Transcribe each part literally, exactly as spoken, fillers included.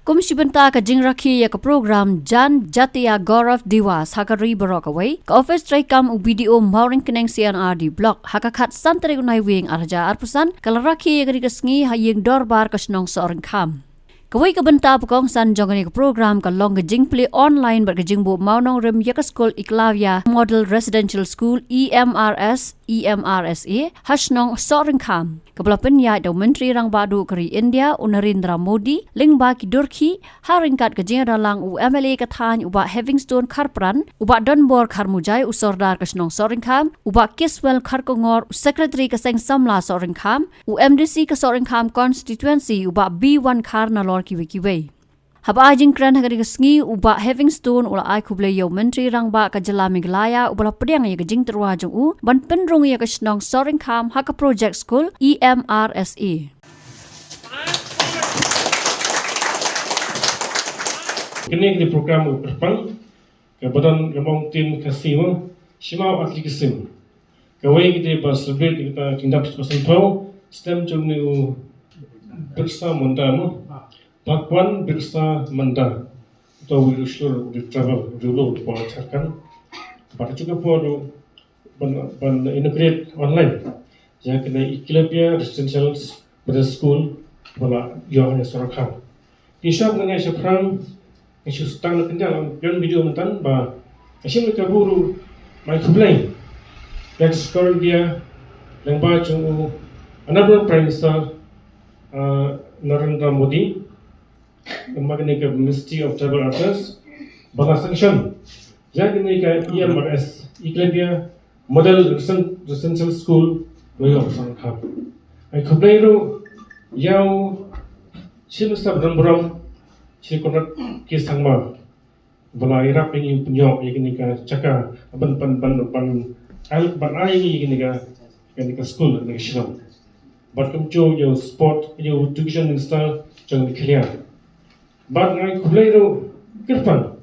Kum shi bynta ka jingrakhe ïa ka program Janjatiya Gaurav Diwas ha ka ri baroh kawei, ka ophis treikam u B D O Mawryngkneng C&RD Block ha ka khatsan tarik u Naiwieng arhajar arphew san ka la rakhe ïa kane ka sngi ha ïing dorbar ka shnong Sohryngkham. Kawei ka bynta ba kongsan jong kane ka program ka long ka jingplie online bad ka jingbuh mawnongrim ïa ka skul Eklavya Model Residential School, E M R S, E M R S A, ha shnong Sohryngkham, kaba la pynïaid da u Myntri Rangbah Duh ka ri India u Narendra Modi lyngba ki durkhih, ha ryngkat ka jingïadon lang u M L A ka thaiñ u Bah Heavingstone Kharpran, u Bah Donbor Kharmujai u Sordar ka shnong Sohryngkham, u Bah Kiswell Kharkongor u Secretary ka Seng Samla Sohryngkham, u M D C ka Sohryngkham Constituency u Bah B Wankhar nalor kiwei kiwei. Haba ai jingkren ha kane ka sngi u Bah Heavingstone u la ai khublei ïa u Myntri Rangbah ka jylla Meghalaya uba la pdiang ïa ka jingtyrwa jong u ban pynrung ïa ka shnong Sohryngkham ha ka project skul E M R S A. Kine ki program u kyrpang ka badan ka mong tin ka sima shima atli kisim. Kawei kita ba celebrate kita tindak sempau stem jong ni u Birsa Munda mo. Bhagwan Birsa Munda. To wi u shlur u travel u lo u Jharkhand. Ba ka chuka por ban ban inaugurate online. Ïa kane Eklavya Residential Middle School ba la ïoh ha Sohryngkham. Ki shop na ngai shaphrang ngi shu stang na kynjal ong pion video myntan ba ka shim ka buru mai khublei. Yak skor dia leng ba chung u Honorable Prime Minister uh, Narendra Modi. Leng ba kane ka Ministry of Tribal Affairs ba la sanction ïa kane ka E M R S, Eklavya Model Residential School, Loyang Sohryngkham. Ai khublei ruh ïa u Chief Minister Bram Bram, Shri Conrad K Sangma. Ba la ïarap ïa ngi pynïoh ïa kane ka jaka ban ban ban ban ai ban ai ïa ngi ïa kane ka kane ka skul kane ka shnong. Bad kumjuh ïa u sport ïa u education minister jong Meghalaya. Bad ngai khublei ruh kyrpang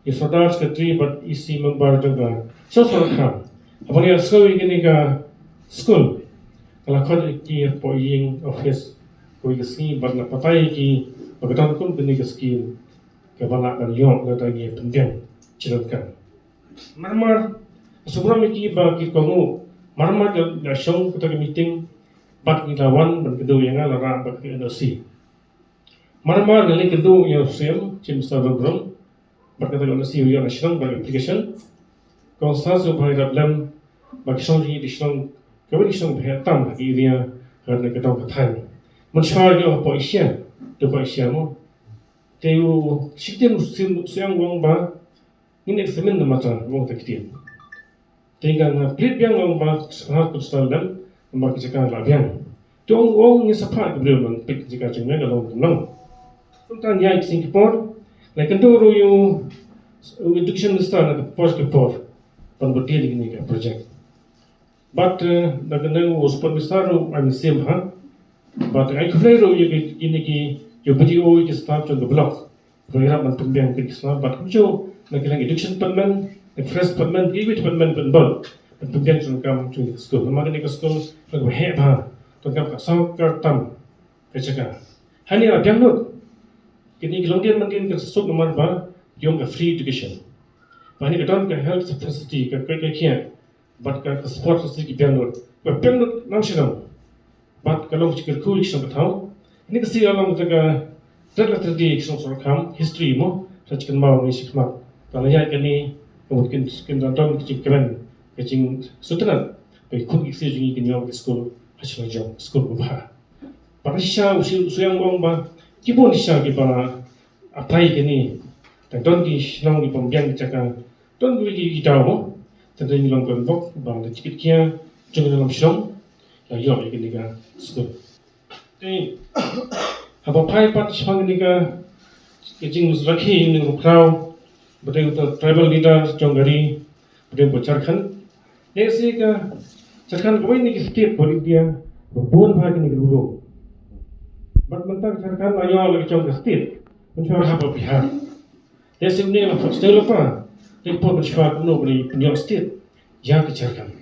ïa Sordar Secretary bad E C member jong ka Sohryngkham. Haba ngi ïa sngewthuh ïa kane ka skul ka la khot ïa ki hapoh ïing office kawei ka sngi bad la batai ïa ki ba ka don kum kane ka skim kaba lah ban ïoh lada ngi pynbiang jingdonkam. Marmar, sngewbha ïa ki ba ki kohnguh, marmar ka la shong kata ka meeting bad ki la wan ban kynduh ïa nga la rah bad ka N O C. Marmar nga leit kynduh ïa u Siem, Chief Minister Bram Bram, bad kata ka N O C u ïoh na shnong bad application. Kong sa sngewbha ïarap lem ba ki shnong ki shnong kawei ki shnong ba heh tam ha ki area ha kane ka dong ka thaiñ. Mynshuwa ïoh hapoh Asia, to hapoh Asia mo. Te u shiteng u Siem u ong ba ngin examine na mata u ong ta ktien. Te nga nga plie biang ong ba sngewbha ku sngewbha lem ba ki jaka la biang. Te ong ong ngin sa phah ki briew ban peit ki jaka jong nga ka long ka long. Kumta ïa ki sing ki por la kynduh ruh ïa u education minister na ka por ka por ban bud ïa kine ki project. Bad eh, da kane u sport minister ruh ai mynsiem ha. Bad ai khublei ruh ïa ki, ïa ki, ïa ki B D O, ïa ki staff jong ka block. Ba ïarap ban pynbiang ki staff bad kumjuh na ki lang education department, na forest department, kiwei department ban bud ban pynbiang jong ka kam jong ka skul. Namar kane ka skul ka ba heh bha. Tang ka saw kar tam ka jaka. Hani la biang lut. Kine ki longdien mandien ka suk namar ba ïong ka free education. Ba hani ka don ka health facility ka ka ka kia. Bad ka, ka sport facility ki biang lut. Ba biang lut nam shnong. Bad ka long ka jingkyrkhu ïa ki shnong ka thaw. Kane ka sngi ka long ka red letter day ki shnong Sohryngkham history mo. Sa chi kynmaw ngi shi khmat. Ka la ïaid kane ka mut kin kin don don ka jingkren ka jingsngewtynnat. Ba ki khun ki ksiew jong ngi kin ïoh ka skul ha shnong jong skul ba bha. Bad shisha u shu u shu ïa ong ba ki bun shisha ki ba apply kane. Tang don ki shnong ki bym biang ki jaka. Don ki ki ki daw mo. Tang don ki long kon bok ba da jikit kia jong ki dalam shnong. La ïoh ïa kane ka skul. Te haba phai pat shaphang kane ka ka jingrakhe ïa kane ka khraw. Ba dei uta tribal leader jong ka ri. Ba dei ba Jharkhand. Lehse ka Jharkhand kawei na ki state ba India ba bun bha kine ki rule. Bad mynta ka Jharkhand la ïoh la ka jong ka state. Mynshuwa ha ba Bihar. Lehse une la first time la pa. Te por mynshuwa kumno ba dei pynïoh state ïa ka Jharkhand.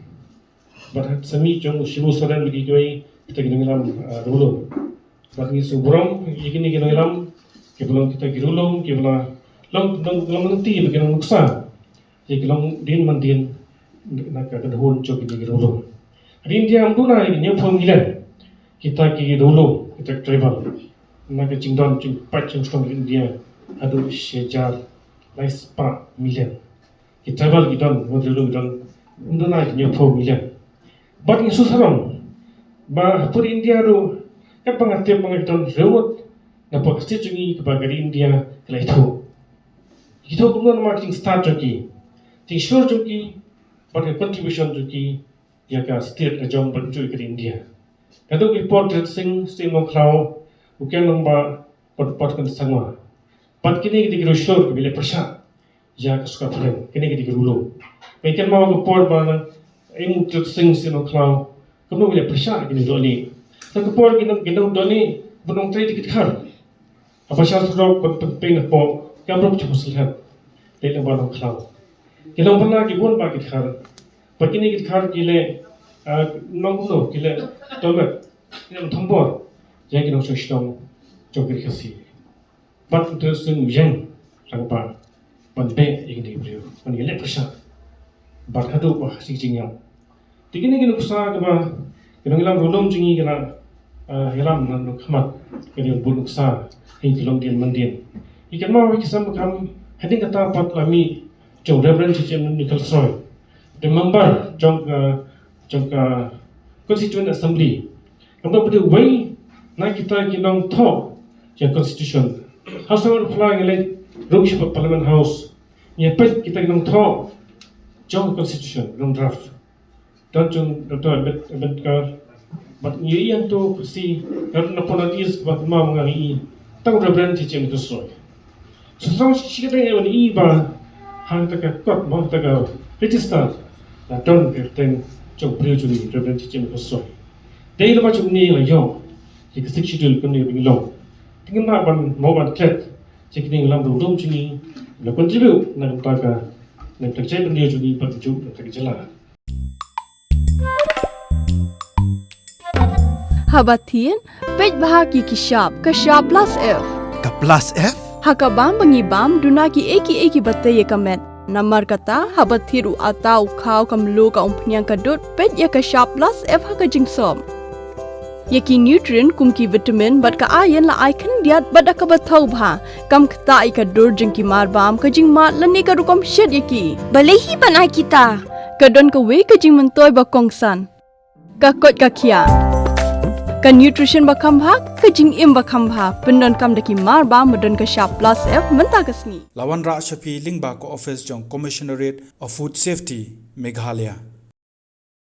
Bad ha sami jong u Shibu Soren ba ki kawei kita ki nongïalam rule. Bad ngi sngewburom ïa kine ki nongïalam Ki ba long kita ki riewlum ki ba la long long long lynti ba ki long nuksa ïa ki longdien mandien na ka kynhun jong kine ki riewlum. Ha India ym duna ïa ki hynñiewphew million kita ki riewlum, kita ki tribal, na ka jingdon jingpait jingshnong India haduh shi hajar lai spah million. Ki tribal ki don, ki riewlum ki don, ym duna ïa ki hynñiewphew million. Bad ngi sngewsarong ba ha pud India ruh, katba nga tip ba ngi don riewmut na pdeng ka state jong ngi kaba ka ri India ka la ithuh. Ki ithuh kumno? Namar ka jingstad jong ki, jingshlur jong ki bad ka contribution jong ki ïa ka state ka jong bad jong ka ri India. Ka dei ka por Tirot Sing Syiem Nongkhlaw, u Ken Nongbah bad Pyrshah Sangma. Bad kine ki dei ki riewshlur kiba leh pyrshah ïa ka sorkar phareng, kine ki dei ki riewlum. Ngi kynmaw ka por ba na em u Tirot Sing Syiem Nongkhlaw, kumno u leh pyrshah ïa kine ki dohnud. Sa ka por ki nong, ki nongdohnud ba nongtrei da ki dkhar. Haba shah surok ban pynpeng hapoh, ki ym ruh shu pynslem. Leit lyngba Nongkhlaw. Ki nongbah ki bun bha ki dkhar. Bad kine ki dkhar ki leh, ah, nongno, ki leh toilet, ki leh thombor ïa ki nongshong shnong jong ki ri Khasi. Bad u Tirot Sing u ïeng rangbah ban beh ïa kine ki briew, ban ïaleh pyrshah. Bad haduh ba ha shi jingïap. Te kine ki nuksa kiba ki nongïalam riewlum jong ngi ki la, ah, ïalam na nongkhmat, kine ki bun nuksa ha ki longdien mandien. Ngi kynmaw ha ki sem ba kham hadien kata pat la mih jong Reverend Chichen Nichols Roy, the member jong ka, jong ka Constituent Assembly. Kumba ba dei uwei na kita ki nongthoh jong Constitution. Ha sawdong pla ngi leit rung shapoh Parliament House, ngi peit kita ki nongthoh jong Constitution, long draft. Don jong Doctor Ambed-, Ambedkar, bad ngi ïohi hangto ka si, na pdeng is ba kynmaw ma nga ngi i tang Reverend Chichen Nichols Roy. Sngewsarong shi kyrteng ïa u, ngi i ba ha kata ka kot, ba ha kata ka register la don ka kyrteng jong u briew jong ngi, Reverend Chichen Nichols Roy. Dei lyngba jong une la ïoh ïa ka Sixth Schedule kumne ba ngi long. Te ngim lah ban mut ban klet ïa kine ki nongïalam riewlum jong ngi, la contribute na ka bynta ka, na ka bynta ka jaitbynriew jong ngi bad kumjuh na ka bynta ka jylla. Haba thied, peit bha ïa ki shap, ka shap Plus F. Ka Plus F? Ha ka bam ba ngi bam, duna kiei kiei kiba tei ïa ka met. Namar kata, haba thied u atta u khaw, ka mluh, ka umphniang, ka dud, peit ïa ka shap Plus F ha ka jingsop. Ïa ki nutrient kum ki vitamin bad ka iron la ai khyndiat bad da kaba thaw bha. Kam ktah ïa ka dur jong ki marbam, ka jingmad lane ka rukom shet ïa ki. Balei hi ban ai kita? Ka don kawei ka jingmyntoi ba kongsan. Ka koit ka khiah. Ka nutrition ba kham bha, ka jingim ba kham bha. Pyndonkam da ki marbam ba don ka shap Plus F mynta ka sngi. La wanrah sha phi lyngba ka office jong Commissionerate of Food Safety, Meghalaya.